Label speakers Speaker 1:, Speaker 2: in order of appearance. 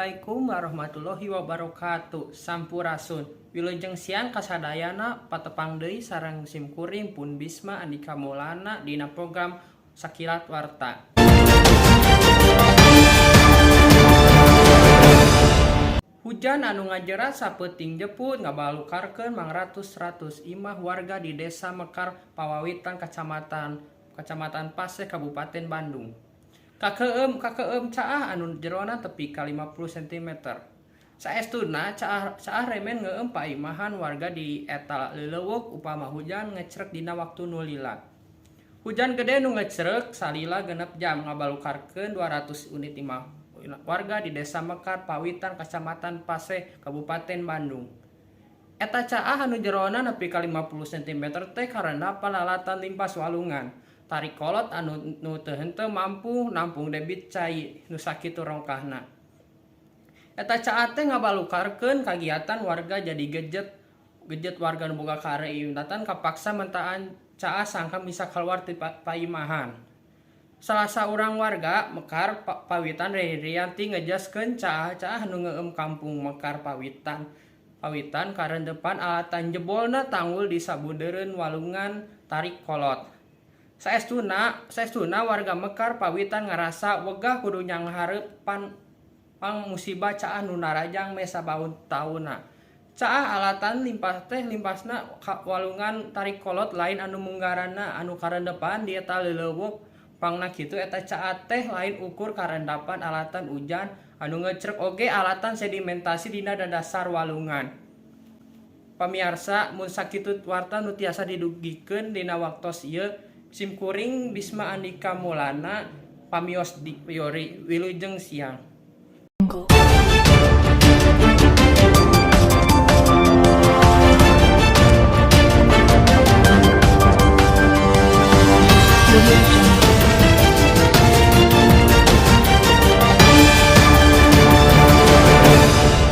Speaker 1: Assalamualaikum warahmatullahi wabarakatuh. Sampurasun. Wilujeng siang kasadayana, patepang deui sareng simkuring Pun Bisma Andika Maulana dina program Sakilat Warta. Hujan anu ngajerat sapeuting jeput ngabalukarkeun mangratus-ratus imah warga di Desa Mekar Pawawitan, Kacamatan Paseh, Kabupaten Bandung. Kakeum kakeum caah anu jerona tepi ka 50 cm. Saestuna caah caah remen ngeueum paimahan warga di eta lelewek upama hujan ngecrek dina waktu nu lila. Hujan gede nu ngecrek salila 6 jam ngabalukarkeun 200 unit imah warga di Desa Mekar Pawitan, Kacamatan Paseh, Kabupaten Bandung. Eta caah anu jerona nepi ka 50 cm teh karena palalatan limpas walungan Tarikolot anu nu teu henteu mampu nampung debit cai nu sakitu rongkahna. Eta caah teh ngabalukarkeun kagiatan warga jadi gejet gejet. Warga nu boga kareunatan kapaksa mentaan caah sangkan bisa keluar ti paimahan. Salah saurang warga Mekar Pawitan, Rianti, ngejaskeun caah-caah nu ngeueum Kampung Mekar Pawitan karendepan alatan jebolna tanggul di sabudeureun walungan Tarikolot. Saestuna saestuna warga Mekar Pawitan ngarasa wegah kudu nyanghareupan pang musibah caah nu narajang meh saban taunna. Caah alatan limpas teh limpasna walungan Tarikolot lain anu munggaranna anu karendepan di eta lelewek. Pangna kitu, eta caah teh lain ukur karendapan alatan ujan anu ngecrek, oge alatan sedimentasi dina dasar walungan. Pamiarsa, mun sakitu warta nu tiasa didugikeun dina waktos ieu. Simkuring Bisma Andika Maulana pamios di Wilujeng siang.